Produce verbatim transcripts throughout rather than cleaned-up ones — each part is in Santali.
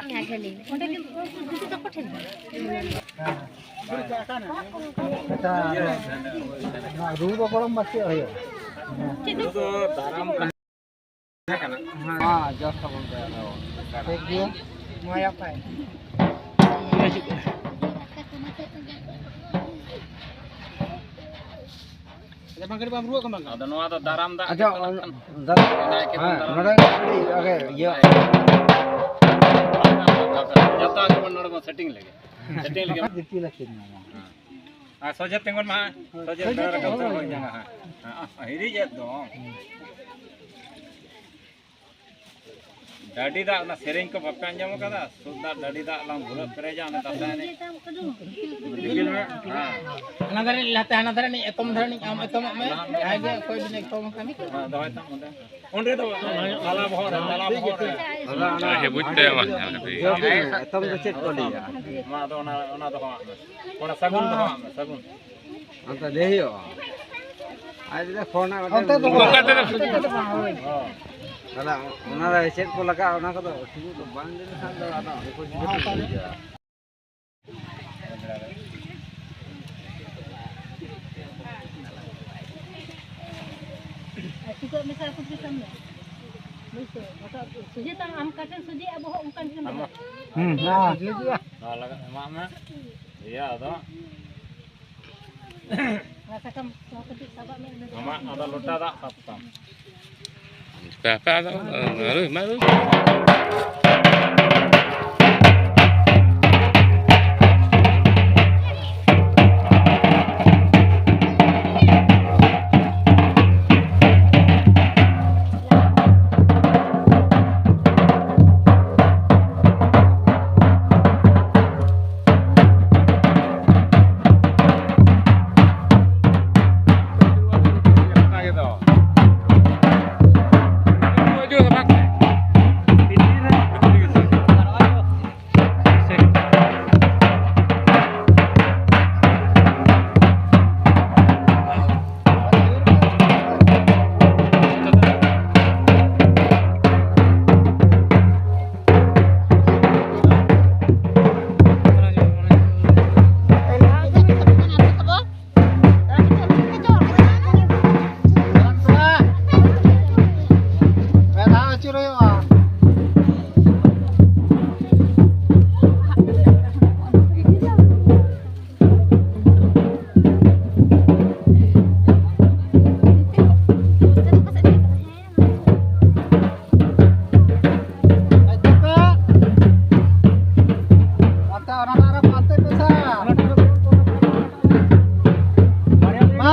ᱚᱸᱰᱮ ᱜᱮ ᱩᱱᱠᱩ ᱫᱤᱫᱤ ᱛᱟᱠᱚ ᱴᱷᱮᱱ ᱜᱮ᱾ ᱟᱪᱪᱷᱟ, ᱱᱚᱣᱟ ᱨᱩ ᱫᱚ ᱜᱚᱲᱚᱢ ᱵᱟ ᱪᱮᱫ ᱦᱩᱭᱩᱜᱼᱟ? ᱦᱮᱸ, ᱡᱚᱥ ᱛᱟᱵᱚᱱ ᱯᱮ ᱟᱫᱚ᱾ ᱴᱷᱤᱠ ᱜᱮᱭᱟ᱾ ᱢᱟ ᱭᱟ ᱯᱮ᱾ ᱟᱫᱚ ᱱᱚᱣᱟ ᱫᱚ ᱫᱟᱨᱟᱢ ᱫᱟᱜ ᱟᱪᱪᱷᱟ, ᱜᱮ ᱪᱟᱞᱟᱜ ᱠᱟᱱᱟ᱾ ᱫᱟᱫᱟ, ᱱᱟᱭᱠᱮ ᱵᱚᱱ ᱦᱮᱸ, ᱫᱟᱨᱟᱢ ᱱᱚᱰᱮ ᱫᱟ᱾ ᱠᱟᱹᱴᱤᱡ ᱟᱜᱮ ᱤᱭᱟᱹ᱾ ᱡᱚᱛᱚ ᱜᱮᱵᱚᱱ ᱱᱚᱰᱮ ᱵᱚᱱ setting ᱞᱮᱜᱮ᱾ Setting ᱞᱮᱜᱮ᱾ ᱫᱤᱯᱤᱞ ᱟᱹᱠᱤᱱ ᱢᱟ᱾ ᱦᱮᱸ᱾ ᱟᱨ ᱥᱚᱡᱷᱮ ᱛᱤᱸᱜᱩᱱ ᱢᱟ, ᱥᱚᱡᱷᱮ ᱥᱚᱡᱷᱮ ᱵᱮᱲᱟ ᱨᱟᱠᱟᱵ ᱛᱤᱸᱜᱩᱱ ᱥᱮᱫ ᱵᱚᱱ ᱢᱟ᱾ ᱧᱟᱢᱟ ᱦᱟᱸᱜ᱾ ᱦᱮᱸ, ᱦᱤᱨᱤᱡ ᱮᱫ ᱫᱚ᱾ ᱰᱟᱹᱰᱤ ᱫᱟᱜ, ᱚᱱᱟ ᱥᱮᱨᱮᱧ ᱠᱚ ᱵᱟᱯᱮ ᱟᱸᱡᱚᱢ ᱟᱠᱟᱫᱟ? ᱥᱩᱫ ᱫᱟᱜ, ᱰᱟᱹᱰᱤ ᱫᱟᱜ ᱞᱟᱝ ᱵᱷᱩᱨᱟᱹᱜ ᱯᱮᱨᱮᱡᱟ, ᱚᱱᱟ ᱫᱟᱸᱥᱟᱭ ᱮᱱᱮᱡ᱾ ᱫᱤᱯᱤᱞ ᱢᱮ᱾ ᱦᱮᱸ᱾ ᱦᱟᱱᱟ ᱫᱷᱟᱨᱮ ᱞᱟᱦᱟᱛᱮ, ᱦᱟᱱᱟ ᱫᱷᱟᱨᱮ ᱨᱤᱱᱤᱡ ᱮᱛᱚᱢ ᱫᱷᱟᱨᱮ ᱨᱤᱱᱤᱡ ᱟᱢ ᱮᱛᱚᱢᱚᱜ ᱢᱮ᱾ ᱡᱟᱦᱟᱸᱭ ᱜᱮ ᱚᱠᱚᱭ ᱵᱤᱱ ᱮᱛᱚᱢ ᱟᱠᱟᱱ᱾ ᱦᱮᱸ, ᱫᱚᱦᱚᱭ ᱛᱟᱢ ᱚᱸᱰᱮ᱾ ᱚᱸᱰᱮ ᱫᱚ ᱵᱟᱝ, ᱛᱟᱞᱟ ᱵᱚᱦᱚᱜ ᱨᱮ, ᱛᱟᱞᱟ ᱵᱚᱦᱚᱜ ᱨᱮ᱾ ᱦᱮᱸ, ᱵᱩᱡᱽ ᱛᱟᱭᱟ ᱢᱟ᱾ ᱮᱛᱚᱢ ᱫᱚ ᱪᱮᱫ ᱠᱚ ᱞᱟᱹᱭᱟ? ᱢᱟ, ᱟᱫᱚ ᱚᱱᱟ, ᱚᱱᱟ ᱫᱚᱦᱚᱣᱟᱜ ᱢᱮ᱾ ᱚᱱᱟ ᱥᱟᱹᱜᱩᱱ ᱫᱚᱦᱚᱣᱟᱜ ᱢᱮ, ᱥᱟᱹᱜᱩᱱ᱾ ᱚᱱᱛᱮ ᱞᱟᱹᱭ ᱦᱩᱭᱩᱜᱼᱟ᱾ ᱟᱡ ᱫᱚ ᱯᱷᱳᱱ ᱟᱜ ᱚᱱᱛᱮ ᱫᱚ ᱵᱟᱝ᱾ ᱚᱱᱛᱮ ᱫᱚ ᱵᱟᱝ, ᱦᱳᱭ᱾ ᱦᱚᱸ᱾ ᱛᱟᱦᱞᱮ ᱚᱱᱟ ᱨᱮ ᱪᱮᱫ ᱠᱚ ᱞᱟᱜᱟᱜᱼᱟ, ᱚᱱᱟ ᱠᱚᱫᱚ ᱥᱩᱫᱷᱩ ᱫᱚ ᱵᱟᱝ ᱞᱟᱹᱭ ᱞᱮᱠᱷᱟᱱ ᱫᱚ ᱟᱫᱚ ᱚᱸᱰᱮ ᱠᱚ ᱪᱤᱠᱟᱹ ᱛᱮ ᱵᱩᱡᱟ? ᱟᱨ ᱪᱩᱠᱟᱹᱜ ᱢᱮᱥᱟ ᱠᱚᱯᱤ ᱥᱟᱢᱱᱮ᱾ ᱵᱩᱡᱽ ᱛᱚ? ᱦᱚᱴᱚᱜ ᱥᱚᱡᱷᱮ ᱛᱟᱢ, ᱟᱢ ᱚᱠᱟ ᱴᱷᱮᱱ ᱥᱚᱡᱷᱮᱜᱼᱟ ᱵᱚᱦᱚᱜ, ᱚᱱᱠᱟ ᱴᱷᱮᱱ ᱟᱢ ᱫᱚᱦᱚᱭ᱾ ᱦᱩᱸ, ᱦᱮᱸ᱾ ᱱᱚᱣᱟ ᱞᱟᱜᱟᱜ ᱮᱢᱟᱜ ᱢᱮ᱾ ᱤᱭᱟᱹ ᱟᱫᱚ᱾ ᱚᱱᱟ ᱥᱟᱠᱟᱢ ᱠᱚᱦᱚᱸ ᱠᱟᱹᱴᱤᱡ ᱥᱟᱵᱟᱜ ᱢᱮ, ᱤᱱᱟᱹ ᱟᱢᱟᱜ ᱟᱫᱚ ᱞᱚᱴᱟ ᱫᱟᱜ ᱥᱟᱵ ᱛᱟᱢ᱾ ᱯᱮ, ᱯᱮ, ᱟᱫᱚ, ᱟᱹᱨᱩᱭ ᱢᱮ, ᱟᱹᱨᱩᱭ ᱢᱮ᱾ ᱪᱤᱨᱟᱹᱭᱚᱜᱼᱟ᱾ ᱚᱱᱛᱮ ᱚᱱᱟ ᱴᱟᱜ ᱨᱮ ᱯᱟᱱᱛᱮ ᱯᱮᱥᱮ᱾ ᱢᱟ᱾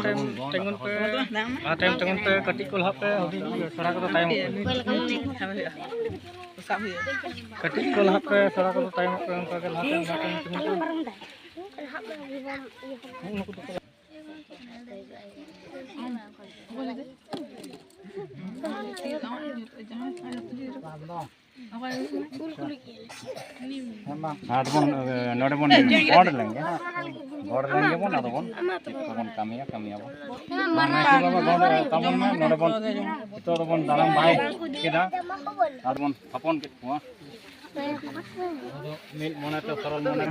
ᱛᱤᱸᱜᱩᱱ ᱯᱮ, ᱞᱟᱦᱟ ᱛᱟᱭᱚᱢ ᱛᱤᱸᱜᱩᱱ ᱯᱮ, ᱠᱟᱹᱴᱤᱡ ᱠᱚ ᱞᱟᱦᱟᱜ ᱯᱮ, ᱦᱩᱰᱤᱧ ᱥᱮᱬᱟ ᱠᱚᱫᱚ ᱛᱟᱭᱚᱢᱚᱜ ᱯᱮ᱾ ᱠᱟᱹᱴᱤᱡ ᱠᱚ ᱞᱟᱦᱟᱜ ᱯᱮ, ᱥᱮᱬᱟ ᱠᱚᱫᱚ ᱛᱟᱭᱚᱢᱚᱜ ᱯᱮ, ᱚᱱᱠᱟ ᱜᱮ ᱞᱟᱦᱟ ᱛᱟᱭᱚᱢ, ᱞᱟᱦᱟ ᱛᱟᱭᱚᱢ ᱛᱤᱸᱜᱩᱱ ᱯᱮ᱾ ᱦᱩᱸ, ᱱᱩᱠᱩ ᱫᱚ ᱟᱫᱚ ᱵᱚᱱ, ᱱᱚᱰᱮ ᱵᱚᱱ ᱜᱚᱲ ᱞᱮᱱᱜᱮ, ᱜᱚᱲ ᱞᱮᱱᱜᱮ ᱵᱚᱱ, ᱟᱫᱚ ᱵᱚᱱ ᱪᱮᱫ ᱠᱚᱵᱚᱱ ᱠᱟᱹᱢᱤᱭᱟ, ᱠᱟᱹᱢᱤᱭᱟᱵᱚᱱ᱾ ᱢᱟ ᱱᱟᱭᱠᱮ ᱵᱟᱵᱟ ᱜᱚᱲ ᱛᱟᱵᱚᱱ ᱢᱮ, ᱱᱚᱰᱮ ᱵᱚᱱ, ᱱᱤᱛᱚᱜ ᱫᱚᱵᱚᱱ ᱫᱟᱨᱟᱢ ᱵᱟᱭ ᱠᱮᱫᱟ, ᱟᱫᱚ ᱵᱚᱱ ᱛᱷᱟᱯᱚᱱ ᱠᱮᱫ ᱠᱚᱣᱟ᱾ ᱟᱫᱚ ᱢᱤᱫ ᱢᱚᱱᱮᱛᱮ ᱥᱚᱨᱚᱞ ᱢᱚᱱᱮ᱾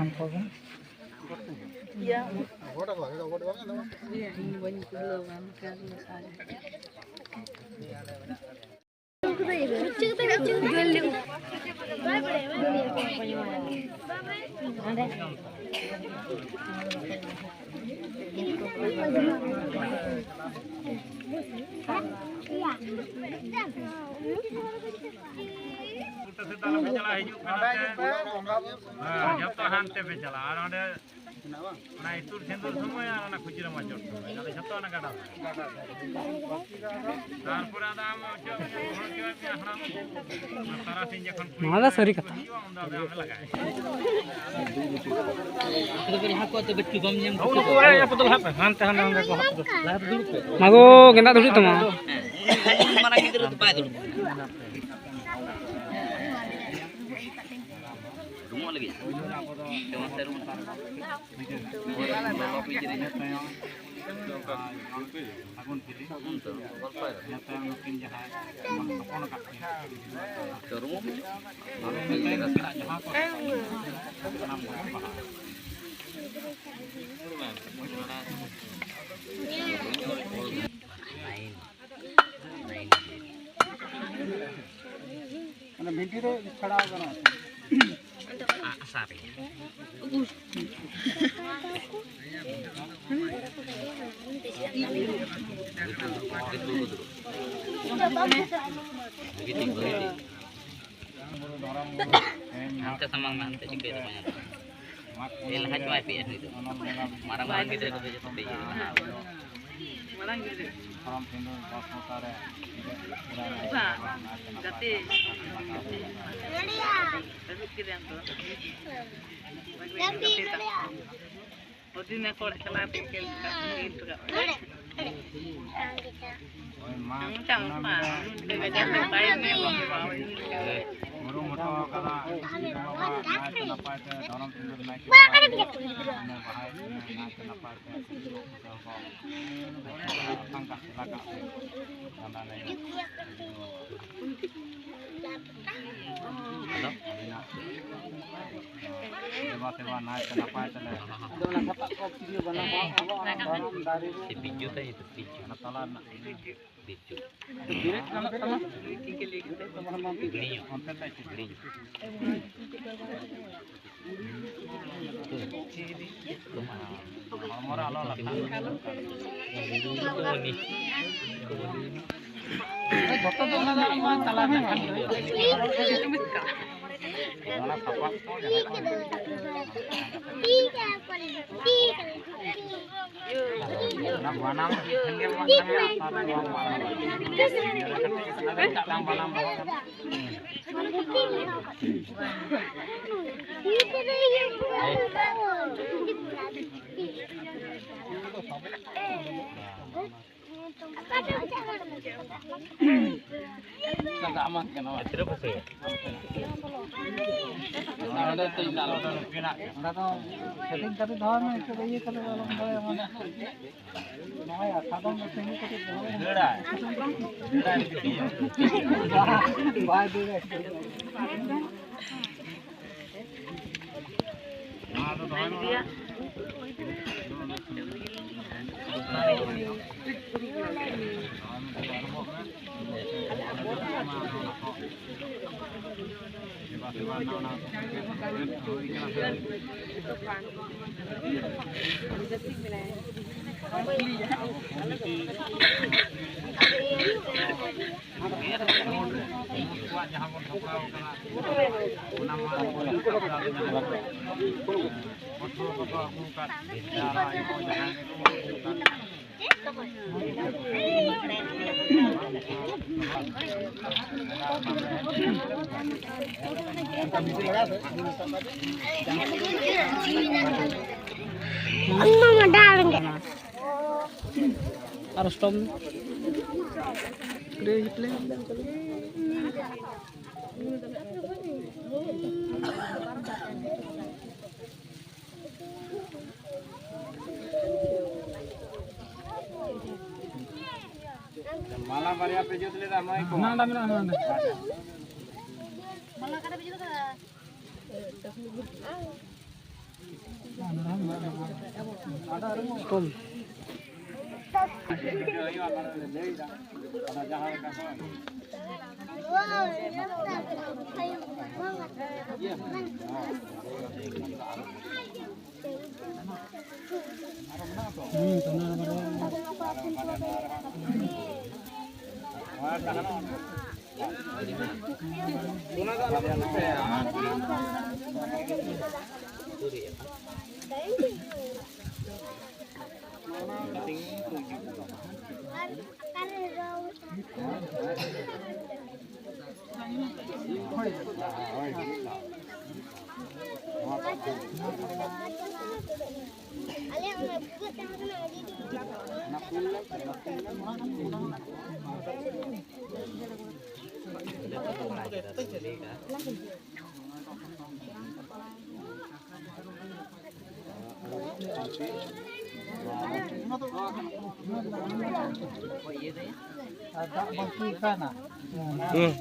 ᱩᱞᱴᱟᱹ ᱥᱤᱫᱷᱟ ᱟᱞᱚᱯᱮ ᱪᱟᱞᱟᱜᱼᱟ, ᱦᱤᱡᱩᱜ ᱯᱮ ᱱᱟᱛᱮ᱾ ᱦᱮᱸ, ᱡᱚᱛᱚ ᱦᱟᱱᱛᱮ ᱯᱮ ᱪᱟᱞᱟᱜᱼᱟ᱾ ᱟᱨ ᱚᱸᱰᱮ ᱚᱱᱟ ᱤᱛᱩᱫ ᱥᱤᱸᱫᱩᱨ ᱥᱚᱢᱚᱭ ᱟᱨ ᱚᱱᱟ ᱠᱷᱩᱪᱨᱟᱹ ᱢᱟᱪᱚᱴ ᱥᱚᱢᱚᱭ, ᱟᱫᱚ ᱡᱷᱚᱛᱚ ᱚᱱᱟ ᱜᱟᱰᱟ ᱨᱮ᱾ ᱛᱟᱨᱯᱚᱨᱮ ᱟᱫᱚ ᱟᱢ ᱚᱪᱚᱜ ᱢᱮ, ᱦᱚᱲ ᱚᱪᱚᱜ ᱢᱮ, ᱦᱟᱲᱟᱢ᱾ ᱟᱨ ᱛᱟᱨᱟᱥᱤᱧ ᱡᱚᱠᱷᱚᱱ ᱠᱩᱲᱤ ᱱᱚᱣᱟ ᱫᱚ ᱥᱟᱹᱨᱤ ᱠᱟᱛᱷᱟ᱾ ᱦᱤᱡᱩᱜᱼᱟ, ᱩᱱ ᱫᱚ ᱟᱫᱚ ᱟᱢᱮ ᱞᱟᱜᱟᱭᱟ᱾ ᱦᱟᱹᱠᱩ ᱫᱚ ᱵᱟᱹᱪᱩᱜ, ᱵᱟᱢ ᱧᱟᱢ ᱦᱚᱸᱜᱼᱚ ᱱᱩᱠᱩ ᱚᱲᱟᱜ ᱨᱮ ᱟᱯᱮ ᱫᱚ ᱞᱟᱦᱟᱜ ᱯᱮ, ᱦᱟᱱᱛᱮ ᱦᱟᱸᱰᱮ ᱱᱚᱸᱰᱮ ᱠᱚ ᱦᱟᱹᱠᱩ ᱫᱚ᱾ ᱞᱟᱦᱟ ᱨᱮ ᱫᱩᱲᱩᱵ ᱯᱮ᱾ ᱢᱟᱜᱳ, ᱜᱮᱸᱫᱟᱜ ᱫᱷᱩᱲᱤᱜ ᱛᱟᱢᱟ᱾ ᱦᱮᱸ, ᱩᱱᱤ ᱢᱟᱨᱟᱝ ᱜᱤᱫᱽᱨᱟᱹ ᱫᱚ ᱵᱟᱭ ᱫᱩᱲᱩᱵ ᱠᱟᱱᱟ᱾ ᱨᱩᱢᱚᱜ ᱞᱟᱹᱜᱤᱫ᱾ ᱡᱮᱢᱚᱱ ᱛᱮ ᱨᱩᱢ᱾ ᱞᱚᱞᱚ ᱯᱤᱡ ᱨᱮ᱾ ᱩᱱ ᱛᱚ ᱜᱚᱞᱯᱚᱭ ᱨᱮ᱾ ᱛᱚ ᱨᱩᱢᱚᱜ ᱢᱮ᱾ ᱢᱟᱱᱮ ᱵᱷᱤᱱᱴᱤ ᱨᱮ ᱪᱷᱟᱲᱟᱣ ᱜᱟᱱᱚᱜᱼᱟ᱾ ᱦᱟᱱᱛᱮ ᱥᱟᱢᱟᱝ ᱢᱮ, ᱦᱟᱱᱛᱮ ᱪᱤᱠᱟᱹᱭ ᱫᱟᱠᱚ ᱧᱮᱞ ᱢᱮ᱾ ᱮ ᱞᱟᱦᱟ ᱪᱚᱣᱟᱭ ᱯᱮ ᱱᱩᱭ ᱫᱚ᱾ ᱢᱟᱨᱟᱝ ᱢᱟᱨᱟᱝ ᱜᱤᱫᱽᱨᱟᱹ ᱠᱚᱫᱚ ᱡᱚᱛᱚ ᱯᱮ ᱤᱭᱟᱹ ᱠᱟᱱᱟ᱾ ᱢᱟᱨᱟᱝ ᱜᱤᱫᱽᱨᱟᱹ᱾ ᱫᱷᱚᱨᱚᱢ ᱥᱤᱸᱫᱩᱨ ᱵᱚᱥ ᱢᱚᱛᱟ ᱨᱮ ᱵᱟᱝ, ᱜᱟᱛᱮ᱾ ᱟᱹᱨᱩᱵ ᱠᱮᱫᱟᱢ ᱛᱚ᱾ ᱜᱟᱛᱮ ᱛᱟᱠᱚ᱾ ᱦᱩᱰᱤᱧ ᱠᱚᱲᱟ ᱪᱟᱞᱟᱣ ᱛᱮ ᱠᱷᱮᱞ ᱠᱟᱜ, ᱠᱷᱮᱞ ᱠᱟᱜ᱾ ᱦᱳᱭ, ᱢᱟ, ᱟᱢ ᱪᱟᱞᱟᱜ ᱢᱟ, ᱩᱱᱤ ᱜᱟᱡᱟᱲ ᱨᱮ ᱵᱟᱭ ᱧᱮᱞ ᱠᱚᱣᱟ, ᱩᱱᱤ ᱜᱟᱡᱟᱲ ᱨᱮ᱾ ᱩᱨᱩᱢ ᱦᱚᱴᱚ ᱠᱟᱫᱟ, ᱵᱟᱵᱟ ᱱᱟᱭᱛᱮ ᱱᱟᱯᱟᱭ ᱛᱮ ᱫᱷᱚᱨᱚᱢ ᱥᱤᱸᱫᱩᱨ ᱱᱟᱭᱠᱮ ᱵᱟᱵᱟ ᱱᱟᱭᱛᱮ ᱱᱟᱯᱟᱭ ᱛᱮ᱾ ᱥᱮᱵᱟ ᱥᱮᱵᱟ ᱱᱟᱭᱛᱮ ᱱᱟᱯᱟᱭ ᱛᱮᱞᱮ ᱵᱤᱡᱩ ᱛᱟᱭ ᱧᱩᱛᱩᱢ, ᱵᱤᱡᱩ᱾ ᱚᱱᱟ ᱛᱟᱞᱟ ᱨᱮᱱᱟᱜ ᱵᱤᱡᱩ᱾ ᱦᱤᱲᱤᱧᱚᱜ᱾ ᱦᱤᱲᱤᱧᱚᱜ᱾ ᱦᱚᱲᱢᱚ ᱨᱮ ᱟᱞᱚ ᱞᱟᱜᱟᱜ᱾ ᱡᱚᱛᱚ ᱫᱚ ᱚᱱᱟ ᱫᱚ ᱟᱢ ᱛᱟᱞᱟ ᱨᱮ᱾ ᱚᱱᱟ ᱥᱟᱯᱟᱵ ᱠᱚ ᱡᱟᱦᱟᱸ ᱠᱚ ᱚᱱᱟ ᱵᱟᱱᱟᱢ ᱴᱷᱮᱱ ᱜᱮ ᱵᱟᱝ ᱠᱟᱱᱟ, ᱚᱱᱟ ᱫᱚ ᱵᱟᱝ ᱵᱟᱱᱟᱢ ᱫᱚ᱾ ᱪᱟᱞᱟᱜ ᱢᱟ ᱠᱟᱱᱟ᱾ ᱱᱚᱰᱮ ᱛᱮ ᱤᱧ ᱫᱚ ᱟᱞᱚ᱾ ᱚᱸᱰᱮ ᱫᱚ setting ᱠᱟᱛᱮ ᱫᱚᱦᱚᱭ ᱢᱮ, ᱱᱤᱛᱚᱜ ᱫᱚ ᱤᱭᱟᱹ ᱠᱟᱛᱮ ᱫᱚ ᱟᱞᱚᱢ ᱫᱚᱦᱚᱭᱟ, ᱢᱟᱱᱮ᱾ ᱱᱚᱜᱼᱚᱭ ᱟᱥᱟ ᱫᱚ ᱢᱤᱫᱴᱮᱱ ᱜᱮ ᱠᱟᱹᱴᱤᱡ ᱫᱚᱦᱚᱭ ᱢᱮ᱾ ᱫᱟᱹᱲᱟᱭ᱾ ᱫᱟᱹᱲᱟᱭ ᱱᱤᱛᱚᱜ ᱫᱚ᱾ ᱵᱟᱭ ᱫᱟᱹᱲᱟᱭ᱾ ᱱᱚᱣᱟ ᱫᱚ ᱫᱚᱦᱚᱭ ᱢᱮ᱾ ᱩᱱᱠᱩᱣᱟᱜ ᱡᱟᱦᱟᱸ ᱵᱚᱱ ᱥᱟᱯᱲᱟᱣ ᱠᱟᱱᱟ, ᱚᱱᱟ ᱢᱟ ᱟᱵᱚ ᱥᱟᱯᱲᱟᱣ ᱫᱚ ᱡᱟᱦᱟᱸ ᱜᱮ ᱯᱟᱹᱴᱷᱩᱣᱟᱹ ᱠᱚᱠᱚ ᱟᱹᱜᱩ ᱟᱠᱟᱫ, ᱟᱨ ᱟᱭᱳ ᱠᱚ ᱡᱟᱦᱟᱸᱭ ᱜᱮᱠᱚ ᱟᱹᱜᱩ ᱟᱠᱟᱫ, Mama, darling. Harus tom. Play, play. ᱢᱟᱞᱟ ᱵᱟᱨᱭᱟ ᱯᱮ ᱡᱩᱛ ᱞᱮᱫᱟ ᱢᱟᱹᱭ ᱠᱚ᱾ ᱦᱟᱱᱟ ᱚᱸᱰᱮ ᱢᱮᱱᱟᱜᱼᱟ, ᱦᱟᱱᱟ ᱚᱸᱰᱮ᱾ ᱠᱚᱢ᱾ ᱟᱨ ᱫᱟᱜ ᱵᱟᱹᱲᱛᱤ ᱟᱠᱟᱱᱟ᱾ ᱦᱩᱸ᱾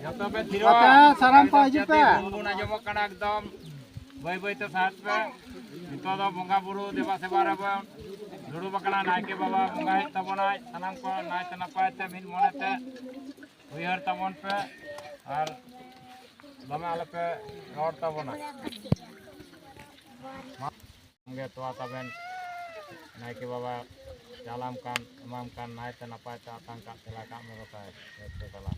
ᱡᱚᱛᱚ ᱯᱮ ᱛᱷᱤᱨᱚᱜᱼᱟ᱾ ᱟᱯᱮ ᱥᱟᱱᱟᱢ ᱠᱚ ᱦᱤᱡᱩᱜ ᱯᱮ᱾ ᱜᱩᱱᱜᱩᱱ ᱟᱸᱡᱚᱢᱚᱜ ᱠᱟᱱᱟ ᱮᱠᱫᱚᱢ᱾ ᱵᱟᱹᱭ ᱵᱟᱹᱭ ᱛᱮ ᱥᱟᱦᱟᱜ ᱯᱮ᱾ ᱱᱤᱛᱚᱜ ᱫᱚ ᱵᱚᱸᱜᱟ ᱵᱩᱨᱩ ᱫᱮᱵᱟ ᱥᱮᱵᱟ ᱨᱮᱵᱚᱱ ᱫᱩᱲᱩᱵ ᱟᱠᱟᱱᱟ ᱱᱟᱭᱠᱮ ᱵᱟᱵᱟ, ᱵᱚᱸᱜᱟᱭᱮᱫ ᱛᱟᱵᱚᱱᱟᱭ᱾ ᱥᱟᱱᱟᱢ ᱠᱚ ᱱᱟᱭᱛᱮ ᱱᱟᱯᱟᱭ ᱛᱮ ᱢᱤᱫ ᱢᱚᱱᱮ ᱛᱮ ᱩᱭᱦᱟᱹᱨ ᱛᱟᱵᱚᱱ ᱯᱮ ᱟᱨ ᱫᱚᱢᱮ ᱟᱞᱚᱯᱮ ᱨᱚᱲ ᱛᱟᱵᱚᱱᱟ᱾ ᱜᱮ ᱛᱚᱣᱟ ᱛᱟᱵᱮᱱ ᱱᱟᱭᱠᱮ ᱵᱟᱵᱟ ᱪᱟᱞᱟᱢ ᱠᱟᱱ, ᱮᱢᱟᱢ ᱠᱟᱱ, ᱱᱟᱭᱛᱮ ᱱᱟᱯᱟᱭ ᱛᱮ ᱟᱛᱟᱝ ᱠᱟᱜ, ᱛᱮᱞᱟ ᱠᱟᱜ ᱢᱮ ᱜᱚᱸᱥᱟᱭ᱾ ᱨᱟᱹᱥᱠᱟᱹ ᱥᱟᱞᱟᱜ᱾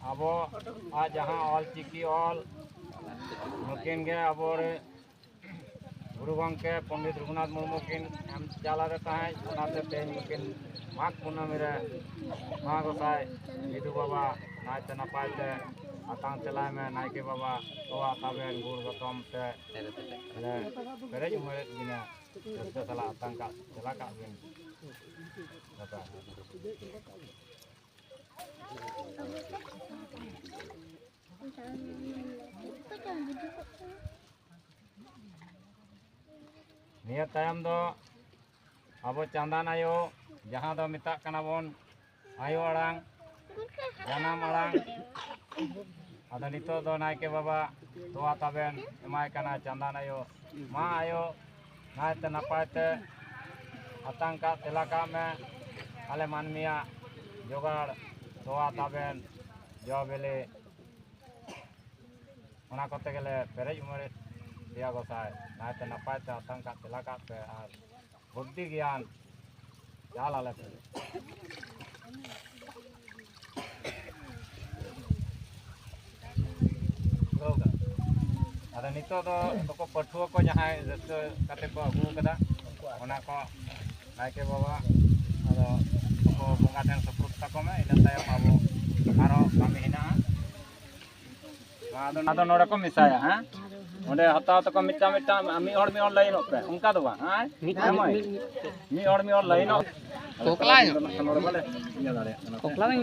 ᱟᱵᱚᱣᱟᱜ ᱡᱟᱦᱟᱸ ᱚᱞ ᱪᱤᱠᱤ ᱚᱞ, ᱱᱩᱠᱤᱱ ᱜᱮ ᱟᱵᱚᱨᱮᱱ ᱜᱩᱨᱩ ᱜᱚᱢᱠᱮ ᱯᱚᱱᱰᱤᱛ ᱨᱚᱜᱷᱩᱱᱟᱛᱷ ᱢᱩᱨᱢᱩ ᱠᱤᱱ ᱮᱢ ᱪᱟᱞ ᱟᱫᱮ ᱛᱟᱦᱮᱸᱫ, ᱚᱱᱟᱛᱮ ᱛᱮᱦᱮᱧ ᱱᱩᱠᱤᱱ ᱢᱟᱜᱽ ᱠᱩᱱᱟᱹᱢᱤ ᱨᱮ ᱢᱟ ᱜᱚᱸᱥᱟᱭ ᱥᱤᱫᱷᱩ ᱵᱟᱵᱟ ᱱᱟᱭᱛᱮ ᱱᱟᱯᱟᱭ ᱛᱮ ᱟᱛᱟᱝ ᱪᱟᱞᱟᱭ ᱢᱮ ᱱᱟᱭᱠᱮ ᱵᱟᱵᱟ, ᱛᱚᱣᱟ ᱛᱟᱵᱮᱱ ᱜᱩᱲ ᱜᱚᱛᱚᱢ ᱛᱮ ᱞᱮ ᱯᱮᱨᱮᱡ ᱩᱢᱮᱨᱮᱫ ᱵᱤᱱᱟ᱾ ᱨᱟᱹᱥᱠᱟᱹ ᱥᱟᱞᱟᱜ ᱟᱛᱟᱝ ᱠᱟᱜ ᱪᱟᱞᱟ ᱠᱟᱜ ᱵᱤᱱ ᱜᱚᱸᱥᱟᱭ᱾ ᱱᱤᱭᱟᱹ ᱛᱟᱭᱚᱢ ᱫᱚ ᱟᱵᱚ ᱪᱟᱸᱫᱟᱱ ᱟᱭᱳ, ᱡᱟᱦᱟᱸ ᱫᱚ ᱢᱮᱛᱟᱜ ᱠᱟᱱᱟ ᱵᱚᱱ ᱟᱭᱳ ᱟᱲᱟᱝ, ᱡᱟᱱᱟᱢ ᱟᱲᱟᱝ᱾ ᱟᱫᱚ ᱱᱤᱛᱚᱜ ᱫᱚ ᱱᱟᱭᱠᱮ ᱵᱟᱵᱟ ᱛᱚᱣᱟ ᱛᱟᱵᱮᱱ ᱮᱢᱟᱭ ᱠᱟᱱᱟ ᱪᱟᱸᱫᱟᱱ ᱟᱭᱳ᱾ ᱢᱟ ᱟᱭᱳ, ᱱᱟᱭᱛᱮ ᱱᱟᱯᱟᱭ ᱛᱮ ᱟᱛᱟᱝ ᱠᱟᱜ ᱛᱮᱞᱟ ᱠᱟᱜ ᱢᱮ ᱟᱞᱮ ᱢᱟᱹᱱᱢᱤᱭᱟᱜ ᱡᱚᱜᱟᱲ ᱛᱚᱣᱟ ᱛᱟᱵᱮᱱ ᱡᱚ ᱵᱤᱞᱤ᱾ ᱚᱱᱟ ᱠᱚᱛᱮ ᱜᱮᱞᱮ ᱯᱮᱨᱮᱡ ᱩᱢᱮᱨᱮᱫ ᱯᱮᱭᱟ ᱜᱚᱸᱥᱟᱭ᱾ ᱱᱟᱭᱛᱮ ᱱᱟᱯᱟᱭ ᱛᱮ ᱟᱛᱟᱝ ᱠᱟᱜ ᱛᱮᱞᱟ ᱠᱟᱜ ᱯᱮ ᱟᱨ ᱵᱩᱫᱽᱫᱷᱤ ᱜᱮᱭᱟᱱ ᱪᱟᱞ ᱟᱞᱮ ᱯᱮ᱾ ᱟᱫᱚ ᱱᱤᱛᱚᱜ ᱫᱚ ᱱᱩᱠᱩ ᱯᱟᱹᱴᱷᱩᱣᱟᱹ ᱠᱚ ᱡᱟᱦᱟᱸᱭ ᱨᱟᱹᱥᱠᱟᱹ ᱠᱟᱛᱮ ᱠᱚ ᱟᱹᱜᱩ ᱟᱠᱟᱫᱟ, ᱚᱱᱟ ᱠᱚ ᱱᱟᱭᱠᱮ ᱵᱟᱵᱟ ᱟᱫᱚ ᱱᱩᱠᱩ ᱵᱚᱸᱜᱟ ᱴᱷᱮᱱ ᱥᱩᱯᱨᱩᱫ ᱛᱟᱠᱚ ᱢᱮ᱾ ᱤᱱᱟᱹ ᱛᱟᱭᱚᱢ ᱟᱵᱚ ᱟᱨᱚ ᱠᱟᱹᱢᱤ ᱦᱮᱱᱟᱜᱼᱟ᱾ ᱟᱫᱚ ᱱᱚᱰᱮ ᱠᱚ ᱢᱮᱥᱟᱭᱟ, ᱦᱮᱸ? ᱚᱸᱰᱮ ᱦᱟᱛᱟᱣ ᱛᱟᱠᱚ ᱢᱤᱫᱴᱟᱝ ᱢᱤᱫᱴᱟᱝ, ᱢᱤᱫ ᱦᱚᱲ ᱢᱤᱫ ᱦᱚᱲ ᱞᱟᱭᱤᱱᱚᱜ ᱯᱮ, ᱚᱱᱠᱟ ᱫᱚ ᱵᱟᱝ, ᱦᱮᱸ? ᱢᱤᱫ ᱦᱚᱲ ᱢᱤᱫ ᱦᱚᱲ ᱞᱟᱭᱤᱱᱚᱜ᱾ ᱠᱚᱠᱞᱟ ᱧᱚᱜ᱾ ᱱᱚᱰᱮ ᱵᱟᱞᱮ ᱤᱭᱟᱹ ᱫᱟᱲᱮᱭᱟᱜ ᱠᱟᱱᱟ᱾ ᱠᱚᱠᱞᱟ ᱵᱟᱝ᱾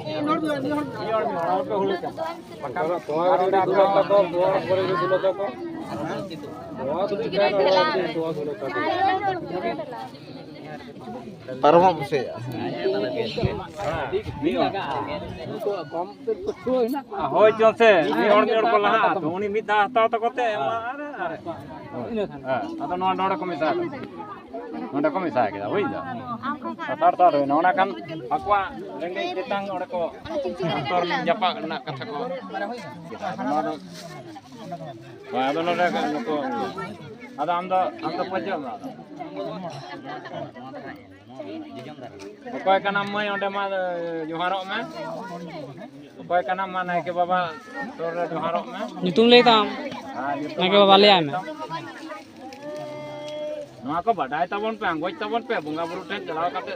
ᱢᱤᱫ ᱦᱚᱲ ᱢᱤᱫ ᱦᱚᱲ, ᱢᱤᱫ ᱦᱚᱲ ᱢᱤᱫ ᱦᱚᱲ, ᱟᱞᱚ ᱯᱮ ᱦᱩᱲᱩ ᱪᱟᱵᱟ᱾ ᱵᱟᱠᱷᱟᱱ ᱛᱚᱣᱟ ᱜᱟᱹᱰᱤ ᱨᱮ ᱟᱯᱮ ᱦᱚᱸ ᱛᱟᱠᱚ, ᱛᱚᱣᱟ ᱯᱚᱨᱮ ᱜᱮ ᱫᱩᱞ ᱟᱠᱚ᱾ ᱛᱚᱣᱟ ᱫᱩᱞ ᱠᱷᱟᱱ ᱚᱱᱟ ᱛᱚᱣᱟ ᱫᱩᱞ ᱟᱠᱚ᱾ ᱯᱟᱨᱚᱢᱚᱜ ᱯᱮᱥᱮ᱾ ᱦᱳᱭ ᱪᱚᱝ ᱥᱮ, ᱢᱤᱫ ᱦᱚᱲ ᱢᱤᱫ ᱦᱚᱲ ᱠᱚ ᱞᱟᱦᱟᱜᱼᱟ, ᱛᱚ ᱩᱱᱤ ᱢᱤᱫ ᱫᱷᱟᱣ ᱦᱟᱛᱟᱣ ᱛᱟᱠᱚ ᱛᱮ, ᱮᱢᱟ ᱟᱨ, ᱟᱨ, ᱦᱮᱸ, ᱟᱫᱚ ᱱᱚᱣᱟ ᱱᱚᱰᱮ ᱠᱚ ᱢᱮᱥᱟ ᱠᱮᱫᱟ, ᱱᱚᱰᱮ ᱠᱚ ᱢᱮᱥᱟ ᱠᱮᱫᱟ, ᱵᱩᱡᱽ ᱫᱟ? ᱥᱟᱛᱟᱨ ᱥᱟᱞ ᱦᱩᱭᱱᱟ, ᱚᱱᱟ ᱠᱷᱟᱱ ᱟᱠᱚᱣᱟᱜ ᱨᱮᱸᱜᱮᱡ ᱛᱮᱛᱟᱝ ᱚᱸᱰᱮ ᱠᱚ ᱩᱛᱟᱹᱨ ᱡᱟᱯᱟᱜ ᱨᱮᱱᱟᱜ ᱠᱟᱛᱷᱟ ᱠᱚ ᱠᱮᱫᱟ᱾ ᱟᱫᱚ ᱱᱚᱣᱟ ᱫᱚ ᱦᱳᱭ, ᱟᱫᱚ ᱱᱚᱰᱮ ᱱᱩᱠᱩ, ᱟᱫᱚ ᱟᱢ ᱫᱚ, ᱟᱢ ᱫᱚ ᱯᱟᱹᱪᱟᱹᱜ ᱢᱮ ᱟᱫᱚ᱾ ᱚᱠᱚᱭ ᱠᱟᱱᱟᱢ ᱢᱟᱹᱭ? ᱚᱸᱰᱮ ᱢᱟ, ᱮ, ᱡᱚᱦᱟᱨᱚᱜ ᱢᱮ᱾ ᱚᱠᱚᱭ ᱠᱟᱱᱟᱢ? ᱢᱟ ᱱᱟᱭᱠᱮ ᱵᱟᱵᱟ ᱥᱩᱨ ᱨᱮ ᱡᱚᱦᱟᱨᱚᱜ ᱢᱮ᱾ ᱧᱩᱛᱩᱢ ᱞᱟᱹᱭ ᱛᱟᱢ᱾ ᱦᱮᱸ, ᱧᱩᱛᱩᱢ ᱱᱟᱭᱠᱮ ᱵᱟᱵᱟ ᱞᱟᱹᱭ ᱟᱭ ᱢᱮ᱾ ᱱᱚᱣᱟ ᱠᱚ ᱵᱟᱰᱟᱭ ᱛᱟᱵᱚᱱ ᱯᱮ, ᱟᱸᱜᱚᱪ ᱛᱟᱵᱚᱱ ᱯᱮ, ᱵᱚᱸᱜᱟ ᱵᱩᱨᱩ ᱴᱷᱮᱱ ᱪᱟᱞᱟᱣ ᱠᱟᱛᱮ᱾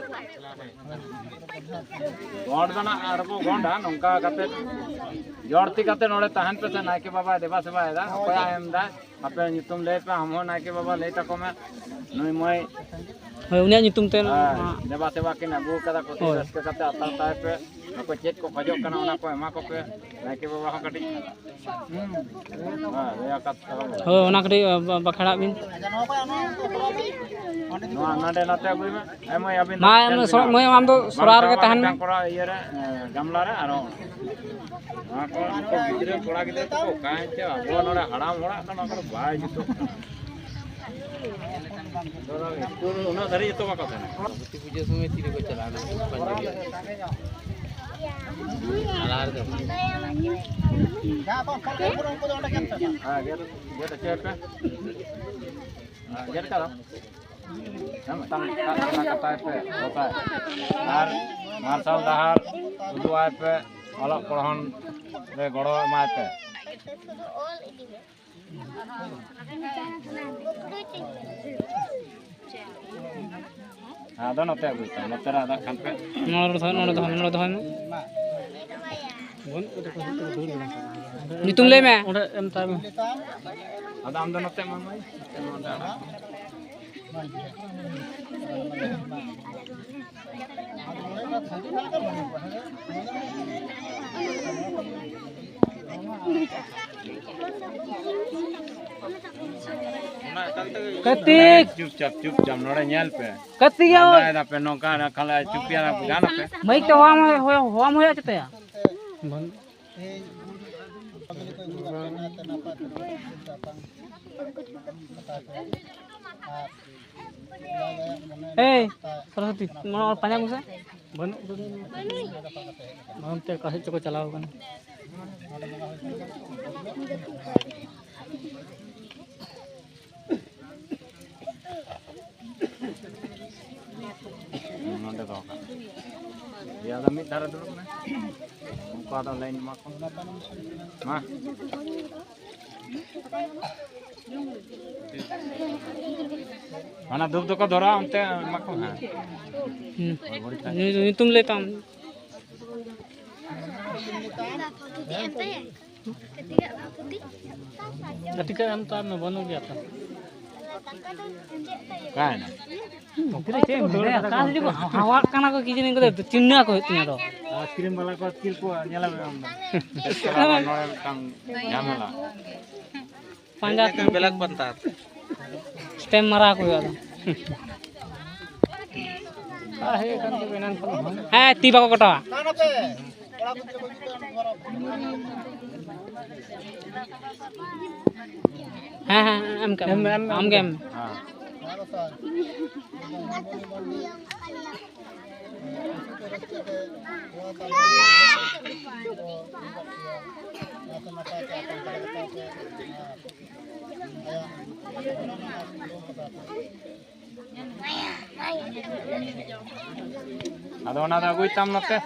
ᱜᱚᱸᱰ ᱫᱚ ᱱᱟᱜ ᱟᱨᱵᱚ ᱜᱚᱸᱰᱟ ᱱᱚᱝᱠᱟ ᱠᱟᱛᱮ, ᱡᱚᱲ ᱛᱤ ᱠᱟᱛᱮ ᱱᱚᱰᱮ ᱛᱟᱦᱮᱱ ᱯᱮ ᱥᱮ, ᱱᱟᱭᱠᱮ ᱵᱟᱵᱟᱭ ᱫᱮᱵᱟ ᱥᱮᱵᱟᱭᱮᱫᱟ, ᱚᱠᱚᱭᱟᱜ ᱮᱢ ᱫᱟ, ᱟᱯᱮ ᱧᱩᱛᱩᱢ ᱞᱟᱹᱭ ᱯᱮ, ᱟᱢ ᱦᱚᱸ ᱱᱟᱭᱠᱮ ᱵᱟᱵᱟ ᱞᱟᱹᱭ ᱛᱟᱠᱚ ᱢᱮ, ᱱᱩᱭ ᱢᱟᱹᱭ᱾ ᱦᱳᱭ, ᱩᱱᱤᱭᱟᱜ ᱧᱩᱛᱩᱢ ᱛᱮ᱾ ᱦᱮᱸ, ᱫᱮᱵᱟ ᱥᱮᱵᱟ ᱠᱤᱱ ᱟᱹᱜᱩ ᱠᱟᱫᱟ, ᱠᱩᱥᱤ ᱦᱳᱭ᱾ ᱨᱟᱹᱥᱠᱟᱹ ᱠᱟᱛᱮ ᱟᱛᱟᱝ ᱛᱟᱭ ᱯᱮ, ᱱᱩᱠᱩ ᱪᱮᱫ ᱠᱚ ᱠᱷᱚᱡᱚᱜ ᱠᱟᱱᱟ ᱚᱱᱟ ᱠᱚ ᱮᱢᱟ ᱠᱚᱯᱮ, ᱱᱟᱭᱠᱮ ᱵᱟᱵᱟ ᱦᱚᱸ ᱠᱟᱹᱴᱤᱡ᱾ ᱦᱮᱸ, ᱞᱟᱹᱭᱟ ᱠᱟᱛᱷᱟ ᱵᱟᱵᱟ᱾ ᱦᱳᱭ, ᱚᱱᱟ ᱠᱟᱹᱴᱤᱡ, ᱟ, ᱵᱟ-, ᱵᱟᱠᱷᱮᱲᱟᱜ ᱵᱤᱱ᱾ ᱱᱚᱣᱟ ᱱᱚᱰᱮ ᱱᱚᱛᱮ ᱟᱹᱜᱩᱭ ᱢᱮ᱾ ᱦᱮᱸ ᱢᱟᱹᱭ, ᱟᱹᱵᱤᱱ ᱫᱚ ᱢᱟ, ᱪᱮᱫ ᱮᱢ ᱥᱚ-, ᱵᱮᱱᱟᱣᱟ? ᱢᱟᱹᱭ, ᱟᱢ ᱫᱚ ᱵᱟᱝ ᱥᱚᱨᱟᱣ ᱨᱮᱜᱮ ᱥᱟᱵᱟ, ᱛᱟᱦᱮᱱ ᱢᱮ᱾ ᱢᱤᱫᱴᱟᱝ ᱠᱚᱨᱟᱣ ᱤᱭᱟᱹ ᱨᱮ, ᱮ, ᱜᱟᱢᱞᱟ ᱨᱮ ᱟᱨᱚ᱾ ᱱᱚᱣᱟ ᱠᱚ, ᱱᱩᱠᱩ ᱜᱤᱫᱽᱨᱟᱹ, ᱠᱚᱲᱟ ᱜᱤᱫᱽᱨᱟᱹ ᱠᱚᱠᱚ ᱚᱠᱟᱭᱮᱱ ᱪᱚ, ᱟᱵᱚ ᱱᱚᱰᱮ ᱦᱟᱲᱟᱢ ᱦᱚᱲᱟᱜ ᱫᱚ ᱱᱚᱣᱟ ᱠᱚᱫᱚ ᱵᱟᱭ ᱡᱩᱛᱩᱜ ᱠᱟᱱᱟ᱾ ᱩᱱᱟᱹᱜ ᱫᱷᱟᱹᱨᱤᱡ ᱡᱚᱛᱚ ᱵᱟᱠᱚ ᱛᱟᱦᱮᱱᱟ᱾ ᱯᱩᱡᱟᱹ ᱥᱚᱢᱚᱭ ᱛᱤ ᱨᱮᱠᱚ ᱪᱟᱞᱟᱜᱼᱟ, ᱯᱟᱸᱡᱟᱹᱨᱤ᱾ ᱟᱨ ᱞᱟᱦᱟ ᱨᱮᱫᱚ ᱦᱮᱸ, ᱜᱮᱫ, ᱜᱮᱫ ᱦᱚᱪᱚᱭ ᱯᱮ᱾ ᱦᱮᱸ, ᱜᱮᱫ ᱠᱟᱜ ᱫᱚ᱾ ᱦᱮᱸ, ᱢᱤᱫᱴᱟᱝ ᱠᱟᱜ ᱠᱟᱱᱟ, ᱠᱟᱴᱟᱭ ᱯᱮ, ᱜᱚᱴᱟᱭ᱾ ᱟᱨ ᱢᱟᱨᱥᱟᱞ ᱰᱟᱦᱟᱨ ᱩᱫᱩᱜ ᱟᱭ ᱯᱮ, ᱚᱞᱚᱜ ᱯᱚᱲᱦᱚᱱ ᱨᱮ ᱜᱚᱲᱚ ᱮᱢᱟᱭ ᱯᱮ᱾ ᱟᱫᱚ ᱱᱚᱛᱮ ᱟᱹᱜᱩᱭ ᱛᱟᱢ, ᱱᱚᱛᱮ ᱨᱮ ᱟᱫᱚ ᱠᱷᱟᱱ ᱯᱮ᱾ ᱱᱚᱰᱮ ᱫᱚᱦᱚᱭ ᱢᱮ, ᱱᱚᱰᱮ ᱫᱚᱦᱚᱭ ᱢᱮ, ᱱᱚᱰᱮ ᱫᱚᱦᱚᱭ ᱢᱮ᱾ ᱧᱩᱛᱩᱢ ᱞᱟᱹᱭ ᱢᱮ᱾ ᱚᱸᱰᱮ ᱮᱢ ᱛᱟᱭ ᱢᱮ᱾ ᱟᱫᱚ ᱟᱢ ᱫᱚ ᱱᱚᱛᱮ ᱢᱟ, ᱢᱟᱹᱭ᱾ ᱱᱚᱛᱮ ᱢᱟ, ᱱᱚᱛᱮ ᱢᱟ᱾ ᱠᱟᱹᱨᱛᱤᱠ! ᱪᱩᱯᱪᱟᱯ, ᱪᱩᱯᱪᱟᱯ, ᱱᱚᱰᱮ ᱧᱮᱞ ᱯᱮ᱾ ᱠᱟᱹᱨᱛᱤᱠ ᱭᱟ! ᱞᱟᱸᱫᱟᱭ ᱫᱟᱯᱮ ᱱᱚᱝᱠᱟ, ᱚᱱᱟ ᱠᱷᱟᱱ ᱞᱮ ᱪᱩᱯ ᱜᱮᱭᱟ, ᱜᱟᱱ ᱟᱯᱮ᱾ ᱢᱟᱭᱤᱠ ᱛᱮ ᱦᱚᱦᱚ ᱟᱢ ᱦᱩᱭᱩᱜᱼᱟ, ᱦᱚᱦᱚ ᱟᱢ ᱦᱩᱭᱩᱜᱼᱟ ᱪᱮᱛᱟᱭᱟ? ᱵᱟᱝ᱾ ᱮᱭ, ᱥᱚᱨᱚᱥᱚᱛᱤ, ᱢᱟᱱᱮ ᱚᱱᱟ ᱯᱟᱸᱡᱟ ᱠᱚᱥᱮ? ᱵᱟᱹᱱᱩᱜ ᱠᱚᱣᱟ᱾ ᱵᱟᱝ ᱛᱮ ᱚᱠᱟ ᱥᱮᱫ ᱪᱚᱠᱚ ᱪᱟᱞᱟᱣ ᱠᱟᱱᱟ᱾ ᱱᱚᱰᱮ ᱫᱚᱦᱚ ᱠᱟᱜ ᱢᱮ᱾ ᱤᱭᱟᱹ ᱫᱚ ᱢᱤᱫ ᱫᱷᱟᱨᱮ ᱫᱩᱲᱩᱵ ᱢᱮ᱾ ᱩᱱᱠᱩ ᱟᱫᱚ ᱞᱟᱭᱤᱱ ᱮᱢᱟ ᱠᱚ᱾ ᱢᱟ᱾ ᱚᱱᱟ ᱫᱷᱩᱯ ᱫᱚᱠᱚ ᱫᱷᱚᱨᱟᱣᱟ, ᱚᱱᱛᱮ ᱮᱢᱟ ᱠᱚ᱾ ᱦᱮᱸ᱾ ᱦᱩᱸ᱾ ᱧᱩ-, ᱧᱩᱛᱩᱢ ᱞᱟᱹᱭ ᱛᱟᱢ᱾ ᱜᱟᱛᱮ ᱠᱚ ᱮᱢ ᱛᱟᱭ ᱢᱮ, ᱵᱟᱹᱱᱩᱜ ᱜᱮᱭᱟ ᱛᱚ᱾ ᱚᱠᱟᱭᱮᱱᱟ? ᱜᱤᱫᱽᱨᱟᱹ ᱪᱮᱫ ᱮᱢ ᱢᱮᱱᱟᱭᱟ? ᱚᱠᱟ ᱥᱮᱫ ᱪᱚᱠᱚ ᱦᱟᱣᱟᱜ ᱠᱟᱱᱟ ᱠᱚ, ᱠᱤ ᱡᱟᱹᱱᱤ ᱩᱱᱠᱩ ᱫᱚ ᱪᱤᱱᱦᱟᱹ ᱠᱚ ᱦᱩᱭᱩᱜ ᱛᱤᱧᱟᱹ ᱫᱚ᱾ ᱟᱭᱤᱥᱠᱨᱤᱢ ᱵᱟᱞᱟ ᱠᱚ ᱟᱹᱛᱠᱤᱨ ᱠᱚᱣᱟ, ᱧᱮᱞ ᱢᱮ ᱟᱢ ᱫᱚ᱾ ᱫᱮᱥ ᱪᱟᱞᱟᱣ ᱱᱚᱰᱮ ᱢᱤᱫᱴᱟᱝ ᱡᱷᱟᱢᱮᱞᱟ᱾ ᱯᱟᱸᱡᱟ ᱛᱮ ᱵᱮᱞᱟᱠ ᱯᱟᱱᱛᱟᱨ᱾ ᱥᱴᱮᱢ ᱢᱟᱨᱟᱣ ᱠᱚ ᱦᱩᱭᱩᱜᱼᱟ ᱟᱫᱚ᱾ ᱦᱮᱸ, ᱛᱤ ᱵᱟᱠᱚ ᱠᱚᱴᱟᱣᱟ᱾ ᱦᱮᱸ, ᱦᱮᱸ, ᱮᱢ ᱠᱟᱜ ᱢᱮ᱾ ᱮᱢ, ᱮᱢ, ᱮᱢ᱾ ᱟᱢ ᱜᱮ ᱮᱢ᱾ ᱦᱮᱸ᱾ ᱟᱫᱚ ᱚᱱᱟ ᱫᱚ ᱟᱹᱜᱩᱭ ᱛᱟᱢ ᱱᱚᱛᱮ᱾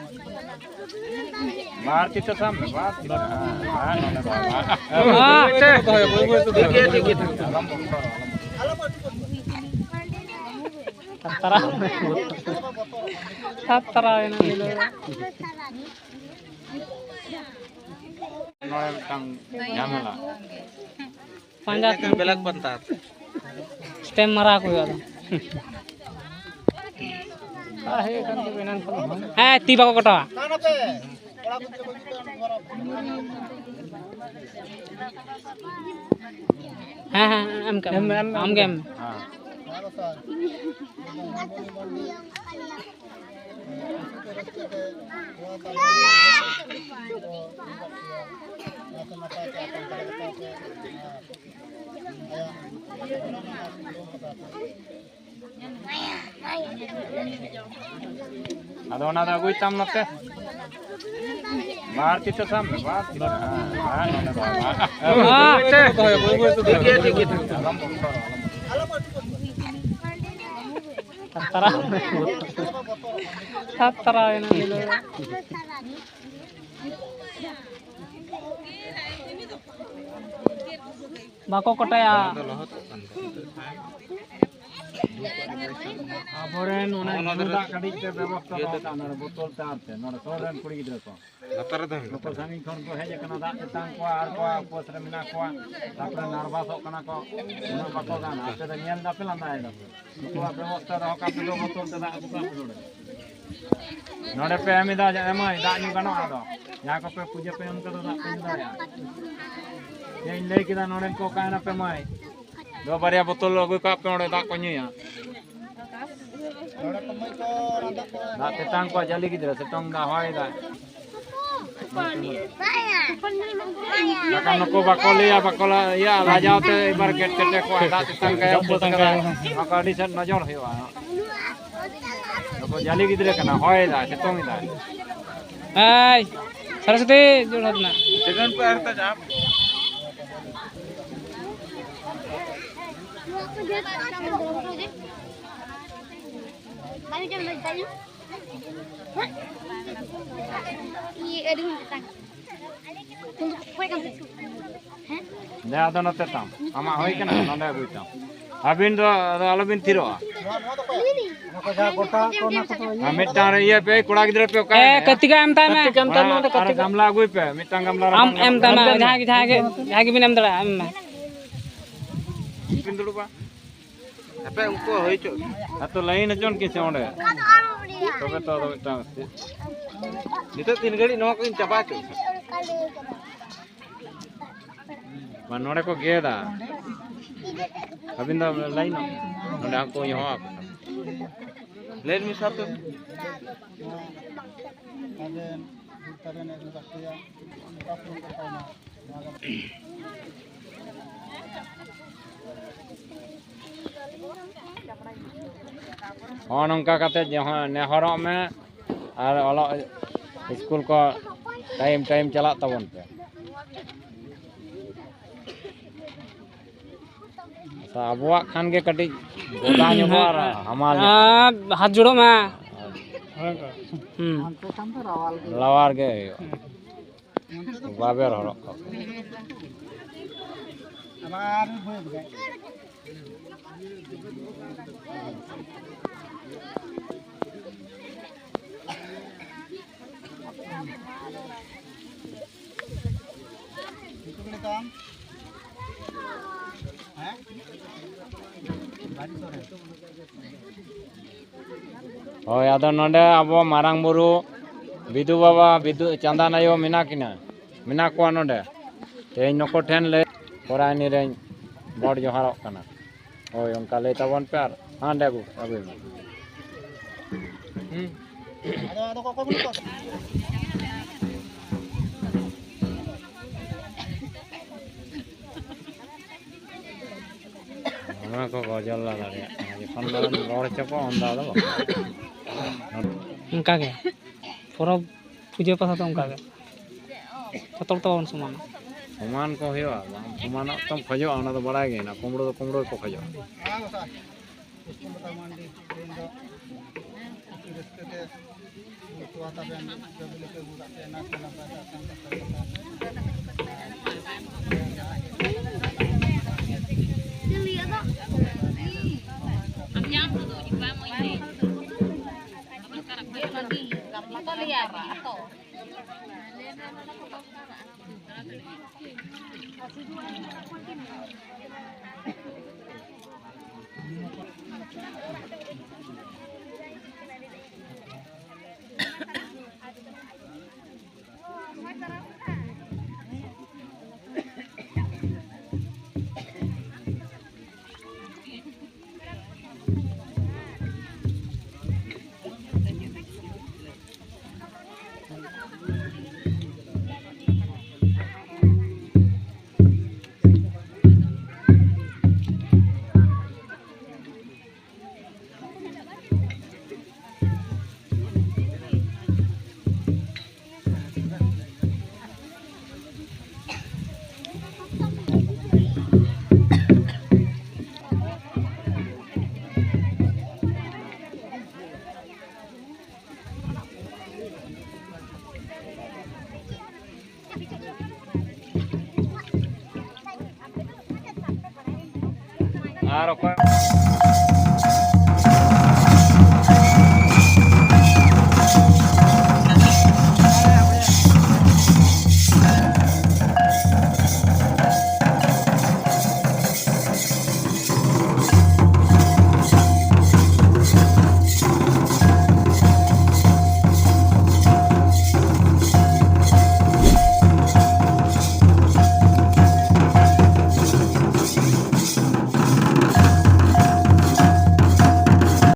ᱵᱟᱨ ᱛᱤ ᱛᱮ ᱥᱟᱵ ᱢᱮ, ᱵᱟᱨ ᱛᱤ ᱛᱮ᱾ ᱦᱮᱸ, ᱦᱮᱸ, ᱱᱚᱰᱮ ᱫᱚ ᱵᱟᱝ᱾ ᱴᱷᱤᱠ ᱜᱮᱭᱟ, ᱴᱷᱤᱠ ᱜᱮᱭᱟ, ᱴᱷᱤᱠ ᱜᱮᱭᱟ᱾ ᱟᱞᱚᱢ ᱵᱚᱛᱚᱨᱚᱜ, ᱟᱞᱚᱢ ᱵᱚᱛᱚᱨᱚᱜ᱾ ᱥᱟᱛ ᱛᱟᱨᱟ᱾ ᱥᱟᱛ ᱛᱟᱨᱟ ᱮᱱᱟ ᱱᱤᱭᱟᱹ ᱫᱚ᱾ ᱱᱚᱰᱮ ᱢᱤᱫᱴᱟᱝ ᱡᱷᱟᱢᱮᱞᱟ᱾ ᱯᱟᱸᱡᱟ ᱛᱮ ᱵᱮᱞᱟᱠ ᱯᱟᱱᱛᱟᱨ᱾ ᱥᱴᱮᱢ ᱢᱟᱨᱟᱣ ᱠᱚ ᱦᱩᱭᱩᱜᱼᱟ ᱟᱫᱚ᱾ ᱦᱮᱸ, ᱛᱤ ᱵᱟᱠᱚ ᱠᱚᱴᱟᱣᱟ᱾ ᱦᱮᱸ, ᱦᱮᱸ, ᱮᱢ ᱠᱟᱜ ᱢᱮ᱾ ᱮᱢ, ᱮᱢ, ᱮᱢ᱾ ᱟᱢ ᱜᱮ ᱮᱢ᱾ ᱟᱫᱚ ᱚᱱᱟ ᱫᱚ ᱟᱹᱜᱩᱭ ᱛᱟᱢ ᱱᱚᱛᱮ᱾ ᱵᱟᱨ ᱛᱤ ᱛᱮ ᱥᱟᱵ ᱢᱮ, ᱵᱟᱨ ᱛᱤ ᱛᱮ᱾ ᱦᱮᱸ, ᱦᱮᱸ, ᱱᱚᱰᱮ ᱫᱚ ᱵᱟᱝ᱾ ᱦᱮᱸ᱾ ᱴᱷᱤᱠ ᱜᱮᱭᱟ, ᱴᱷᱤᱠ ᱜᱮᱭᱟ, ᱴᱷᱤᱠ ᱜᱮᱭᱟ᱾ ᱟᱞᱚᱢ ᱵᱚᱛᱚᱨᱚᱜᱼᱟ, ᱟᱞᱚᱢ ᱵᱚᱛᱚᱨᱚᱜᱼᱟ᱾ ᱛᱟᱨᱟ-, ᱛᱟᱨᱟᱣ ᱮᱱᱟ ᱩᱱᱤ ᱫᱚ᱾ ᱵᱟᱠᱚ ᱠᱚᱴᱟᱭᱟ᱾ ᱟᱵᱚᱨᱮᱱ ᱚᱱᱟ ᱧᱩ ᱫᱟᱜ ᱠᱟᱹᱴᱤᱡ ᱯᱮ ᱵᱮᱵᱚᱥᱛᱷᱟ ᱫᱚᱦᱚ ᱠᱟᱜᱼᱟ, ᱱᱚᱰᱮ ᱵᱳᱛᱚᱞ ᱛᱮ ᱟᱨ ᱛᱮ, ᱱᱚᱰᱮ ᱥᱩᱨ ᱨᱮᱱ ᱠᱩᱲᱤ ᱜᱤᱫᱽᱨᱟᱹ ᱠᱚ᱾ ᱞᱟᱛᱟᱨ ᱨᱮ ᱛᱟᱦᱮᱱ ᱱᱩᱠᱩ ᱠᱟᱛᱷᱟ᱾ ᱥᱟᱺᱜᱤᱧ ᱠᱷᱚᱱ ᱠᱚ ᱦᱮᱡ ᱟᱠᱟᱱᱟ, ᱫᱟᱜ ᱛᱮᱛᱟᱝ ᱠᱚᱣᱟ ᱟᱨ ᱠᱚᱣᱟ ᱩᱯᱟᱹᱥ ᱨᱮ ᱢᱮᱱᱟᱜ ᱠᱚᱣᱟ, ᱛᱟᱨᱯᱚᱨᱮ ᱱᱟᱨᱵᱷᱟᱥᱚᱜ ᱠᱟᱱᱟ ᱠᱚ, ᱩᱱᱟᱹᱜ ᱵᱟᱠᱚ ᱜᱟᱱᱟ᱾ ᱟᱯᱮ ᱫᱚ ᱧᱮᱞ ᱫᱟᱯᱮ, ᱞᱟᱸᱫᱟᱭ ᱫᱟᱯᱮ᱾ ᱱᱩᱠᱩᱣᱟᱜ ᱵᱮᱵᱚᱥᱛᱷᱟ ᱫᱚᱦᱚ ᱠᱟᱜ ᱯᱮ, ᱫᱚ ᱵᱳᱛᱚᱞ ᱛᱮ ᱫᱟᱜ ᱟᱹᱜᱩ ᱠᱟᱜ ᱯᱮ ᱱᱚᱰᱮ᱾ ᱱᱚᱰᱮ ᱯᱮ ᱮᱢ ᱮᱫᱟ, ᱡᱮ ᱮᱢᱟᱹᱧ, ᱫᱟᱜ ᱧᱩ ᱜᱟᱱᱚᱜᱼᱟ ᱟᱫᱚ? ᱡᱟᱦᱟᱸ ᱠᱚᱯᱮ ᱯᱩᱡᱟᱹ ᱯᱮ ᱮᱢ ᱠᱟᱫᱟ, ᱫᱟᱜ ᱯᱮ ᱧᱩ ᱫᱟᱲᱮᱭᱟᱜᱼᱟ᱾ ᱪᱮᱫ ᱤᱧ ᱞᱟᱹᱭ ᱠᱮᱫᱟ, ᱱᱚᱰᱮᱱ ᱠᱚ ᱚᱠᱟᱭ ᱱᱟᱯᱮ ᱢᱟᱹᱭ? ᱫᱚ ᱵᱟᱨᱭᱟ ᱵᱳᱛᱚᱞ ᱟᱹᱜᱩ ᱠᱟᱜ ᱯᱮ, ᱚᱸᱰᱮ ᱫᱟᱜ ᱠᱚ ᱧᱩᱭᱟ᱾ ᱫᱟᱜ ᱛᱮᱛᱟᱝ ᱠᱚᱣᱟ ᱡᱟᱹᱞᱤ ᱜᱤᱫᱽᱨᱟᱹ, ᱥᱤᱛᱩᱝ ᱫᱟᱭ, ᱦᱚᱭ ᱫᱟᱭ᱾ ᱵᱟᱠᱷᱟᱱ ᱱᱩᱠᱩ ᱵᱟᱠᱚ ᱞᱟᱹᱭᱟ, ᱵᱟᱠᱚ ᱞᱟ-, ᱤᱭᱟᱹ, ᱞᱟᱡᱟᱣ ᱛᱮ ᱮᱵᱟᱨ ᱠᱮᱴ ᱠᱮᱴᱮ ᱠᱚᱣᱟ, ᱫᱟᱜ ᱛᱮᱛᱟᱝ ᱠᱟᱭᱟ, ᱩᱯᱟᱹᱥ ᱠᱟᱫᱟ᱾ ᱱᱚᱣᱟ ᱠᱚ ᱟᱹᱰᱤ ᱥᱮᱫ ᱱᱚᱡᱚᱨ ᱦᱩᱭᱩᱜᱼᱟ᱾ ᱱᱩᱠᱩ ᱡᱟᱹᱞᱤ ᱜᱤᱫᱽᱨᱟᱹ ᱠᱟᱱᱟ, ᱦᱚᱭ ᱫᱟᱭ, ᱥᱤᱛᱩᱝ ᱮᱫᱟᱭ᱾ ᱦᱟᱭ, ᱥᱚᱨᱚᱥᱚᱛᱤ ᱡᱳᱲ ᱦᱚᱫ ᱱᱟ᱾ ᱴᱷᱤᱠᱟᱹᱱ ᱯᱮ ᱟᱨ ᱛᱟ ᱡᱟᱯ᱾ ᱫᱮ, ᱟᱫᱚ ᱱᱚᱛᱮ ᱛᱟᱢ, ᱟᱢᱟᱜ ᱦᱩᱭ ᱠᱟᱱᱟ, ᱱᱚᱸᱰᱮ ᱟᱹᱜᱩᱭ ᱛᱟᱢ᱾ ᱟᱹᱵᱤᱱ ᱫᱚ ᱟᱫᱚ ᱟᱞᱚᱵᱤᱱ ᱛᱷᱤᱨᱚᱜᱼᱟ᱾ ᱟᱨ ᱢᱤᱫᱴᱟᱝ ᱨᱮ ᱤᱭᱟᱹ ᱯᱮ, ᱠᱚᱲᱟ ᱜᱤᱫᱽᱨᱟᱹ ᱯᱮ, ᱚᱠᱟᱭ ᱮ, ᱱᱟᱭᱟ? ᱠᱟᱹᱴᱤᱡ ᱜᱟᱱ ᱮᱢ ᱛᱟᱭ ᱢᱮ᱾ ᱚᱱᱟ ᱟᱨ ᱜᱟᱢᱞᱟ ᱟᱹᱜᱩᱭ ᱯᱮ, ᱢᱤᱫᱴᱟᱝ ᱜᱟᱢᱞᱟ ᱨᱮ ᱟᱢ ᱵᱟᱝ ᱮᱢ ᱛᱟᱭ ᱢᱮ, ᱜᱟᱱᱚᱜᱼᱟ᱾ ᱡᱟᱦᱟᱸᱭ ᱜᱮ, ᱡᱟᱦᱟᱸᱭ ᱜᱮ, ᱡᱟᱦᱟᱸᱭ ᱜᱮᱵᱤᱱ ᱮᱢ ᱫᱟᱲᱮᱭᱟᱜᱼᱟ, ᱮᱢ ᱢᱮ᱾ ᱵᱤᱱ ᱫᱩᱲᱩᱵᱟ᱾ ᱦᱟᱯᱮ ᱩᱱᱠᱩ ᱦᱩᱭ ᱦᱚᱪᱚᱜ᱾ ᱦᱮᱸ ᱛᱚ, ᱞᱟᱭᱤᱱ ᱦᱚᱪᱚᱱ ᱠᱤᱱ ᱥᱮ ᱚᱸᱰᱮ᱾ ᱛᱚᱵᱮ ᱛᱚ ᱟᱫᱚ ᱢᱤᱫᱴᱟᱝ ᱱᱤᱛᱚᱜ ᱛᱤᱱ ᱜᱷᱟᱹᱲᱤᱡ ᱱᱚᱣᱟ ᱠᱚᱧ ᱪᱟᱵᱟ ᱦᱚᱪᱚ᱾ ᱢᱟ ᱱᱚᱰᱮ ᱠᱚ ᱜᱮᱫᱟ᱾ ᱟᱹᱵᱤᱱ ᱫᱚ ᱞᱟᱭᱤᱱᱚᱜ, ᱱᱚᱰᱮ ᱦᱟᱸᱜ ᱠᱚ ᱧᱚᱦᱚᱜ ᱟᱠᱚ ᱠᱟᱱᱟ᱾ ᱞᱟᱭᱤᱱ ᱢᱮ ᱥᱟᱵ ᱯᱮ᱾ ᱦᱚᱸ, ᱱᱚᱝᱠᱟ ᱠᱟᱛᱮ ᱡᱟᱦᱟᱸ ᱱᱮᱦᱚᱨᱚᱜ ᱢᱮ ᱟᱨ ᱚᱞᱚᱜ ᱥᱠᱩᱞ ᱠᱚ ᱴᱟᱭᱤᱢ ᱴᱟᱭᱤᱢ ᱪᱟᱞᱟᱜ ᱛᱟᱵᱚᱱ ᱯᱮ᱾ ᱟᱪᱪᱷᱟ, ᱟᱵᱚᱣᱟᱜ ᱠᱷᱟᱱ ᱜᱮ ᱠᱟᱹᱴᱤᱡ ᱵᱚᱫᱟ ᱧᱚᱜᱚᱜᱼᱟ ᱟᱨ ᱦᱟᱢᱟᱞ ᱧᱚᱜᱚᱜᱼᱟ᱾ ᱟᱨ ᱦᱟᱛ ᱡᱳᱲᱚᱜ ᱢᱮ᱾ ᱦᱩᱸ᱾ ᱞᱟᱣᱟᱨ ᱜᱮ ᱦᱩᱭᱩᱜᱼᱟ᱾ ᱵᱟᱵᱮᱨ ᱦᱚᱨᱚᱜ ᱠᱟᱜ᱾ ᱦᱳᱭ, ᱟᱫᱚ ᱱᱚᱰᱮ ᱟᱵᱚ ᱢᱟᱨᱟᱝ ᱵᱩᱨᱩ, ᱵᱤᱫᱩ ᱵᱟᱵᱟ, ᱵᱤᱫᱩ ᱪᱟᱸᱫᱟᱱ ᱟᱭᱳ ᱢᱮᱱᱟᱜ ᱠᱤᱱᱟ, ᱢᱮᱱᱟᱜ ᱠᱚᱣᱟ ᱱᱚᱰᱮ᱾ ᱛᱮᱦᱮᱧ ᱱᱩᱠᱩ ᱴᱷᱮᱱ ᱞᱮ ᱯᱚᱨᱟᱭᱱᱤ ᱨᱮᱧ ᱜᱚᱰ ᱡᱚᱦᱟᱨᱚᱜ ᱠᱟᱱᱟ᱾ ᱦᱳᱭ, ᱚᱱᱠᱟ ᱞᱟᱹᱭ ᱛᱟᱵᱚᱱ ᱯᱮ ᱟᱨ ᱦᱟᱸᱰᱮ ᱟᱹᱜᱩ, ᱟᱹᱜᱩᱭ ᱢᱮ᱾ ᱦᱩᱸ᱾ ᱚᱱᱟ ᱠᱚ ᱜᱚᱡᱚᱞ ᱞᱟ ᱫᱟᱲᱮᱭᱟᱜ ᱠᱟᱱᱟ, ᱡᱚᱠᱷᱚᱱ ᱵᱚᱱ ᱨᱚᱲ ᱦᱚᱪᱚ ᱠᱚᱣᱟ ᱩᱱᱫᱚ ᱟᱫᱚ ᱵᱟᱠᱚ᱾ ᱚᱱᱠᱟ ᱜᱮ ᱯᱚᱨᱚᱵᱽ ᱯᱩᱡᱟᱹ ᱯᱟᱥᱟ ᱫᱚ ᱚᱱᱠᱟ ᱜᱮ, ᱡᱚᱛᱚ ᱦᱚᱲ ᱛᱮ ᱵᱟᱵᱚᱱ ᱥᱚᱢᱟᱱᱟ᱾ ᱥᱚᱢᱟᱱ ᱠᱚ ᱦᱩᱭᱩᱜᱼᱟ, ᱵᱟᱝ ᱥᱚᱢᱟᱱᱚᱜ ᱛᱚᱢ ᱠᱷᱚᱡᱚᱜᱼᱟ, ᱚᱱᱟ ᱫᱚ ᱵᱟᱲᱟᱭ ᱜᱮ ᱦᱮᱱᱟᱜᱼᱟ, ᱠᱩᱢᱵᱽᱲᱩ ᱫᱚ ᱠᱩᱢᱵᱽᱲᱩ ᱜᱮᱠᱚ ᱠᱷᱚᱡᱚᱜᱼᱟ᱾ ᱯᱩᱥᱯᱚᱞᱚᱛᱟ ᱢᱟᱱᱰᱤ ᱛᱮᱦᱮᱧ ᱫᱚ ᱟᱹᱰᱤ ᱨᱟᱹᱥᱠᱟᱹ ᱛᱮ ᱛᱚᱣᱟ ᱛᱟᱵᱮᱱ ᱡᱚ ᱵᱤᱞᱤ ᱠᱚ ᱟᱹᱜᱩ ᱠᱟᱜ ᱯᱮ, ᱱᱟᱭᱛᱮ ᱱᱟᱯᱟᱭ ᱛᱮ ᱟᱥᱮᱱ ᱠᱟᱛᱮ ᱟᱨ ᱚᱠᱚᱭ